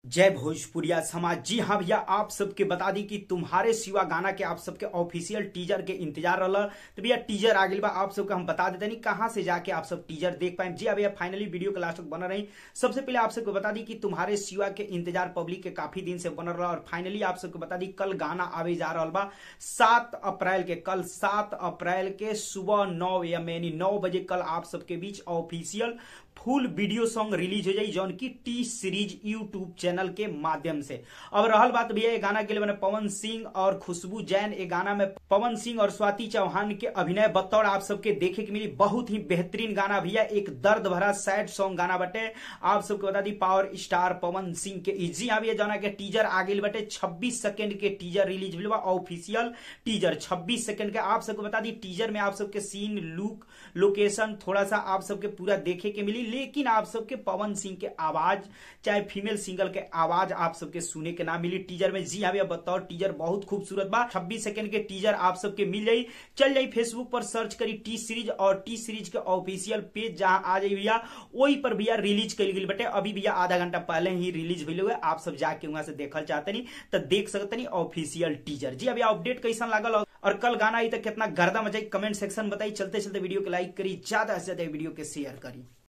जय भोजपुरिया समाज। जी हाँ भैया, आप सबके बता दी कि तुम्हारे सिवा गाना के आप सबके ऑफिशियल टीजर के इंतजार रहा, तो भैया टीजर आ गइल बा। आप सबके हम बता देते नहीं कहाँ से जाके आप सब टीजर देख पाए। जी हाँ भैया, फाइनली वीडियो के लास्ट तक बना रही। सबसे पहले आप सबको बता दी कि तुम्हारे सिवा के इंतजार पब्लिक के काफी दिन से बनल रहा और फाइनली आप सबके बता दी कल गाना आवे जा रहा बा 7 अप्रैल के। कल 7 अप्रैल के सुबह 9 AM यानी 9 बजे कल आप सबके बीच official full video song release हो जाए, जौन की टी सीरीज यूट्यूब चैनल के माध्यम से। अब रहल बात भैया ये गाना के लिए मैंने पवन सिंह और खुशबू जैन, ये गाना में पवन सिंह और स्वाति चौहान के अभिनय बतौर आप सबके देखे के मिली। बहुत ही बेहतरीन गाना भैया, एक दर्द भरा सैड सॉन्ग गाना बटे। आप सबके बता the power star Pawan Singh के। जी हाँ भैया, जाना के टीजर आ गई बटे, 26 सेकेंड के टीजर रिलीज भेल बा, ऑफिशियल टीजर 26 सेकेंड के। आप सबके बता दी टीजर में आप सबके सीन, लुक, लोकेशन थोड़ा सा आप सबके पूरा देखे के मिली, लेकिन आप सबके पवन सिंह के आवाज चाहे फीमेल सिंगल के आवाज आप सबके सुने के ना मिली टीजर में। जी हाँ भैया, बताओ टीजर बहुत खूबसूरत बा। 26 सेकंड के टीजर आप सबके मिल जाई। चल जाई फेसबुक पर सर्च करी टी सीरीज और टी सीरीज के ऑफिशियल पेज जहां आ जाई भैया, वही पर भैया रिलीज कल गई बटे। अभी भैया आधा घंटा पहले ही रिलीज भइल हुए, आप सब जाके वहां से देखल चाहते नहीं तो देख सकते नहीं ऑफिशियल टीजर। जी अभी अपडेट कैसा लागल और कल गाना आई तो कितना गर्दा मचाई, कमेंट सेक्शन बताई। चलते चलते वीडियो के लाइक करी, ज्यादा से ज्यादा वीडियो के शेयर करी।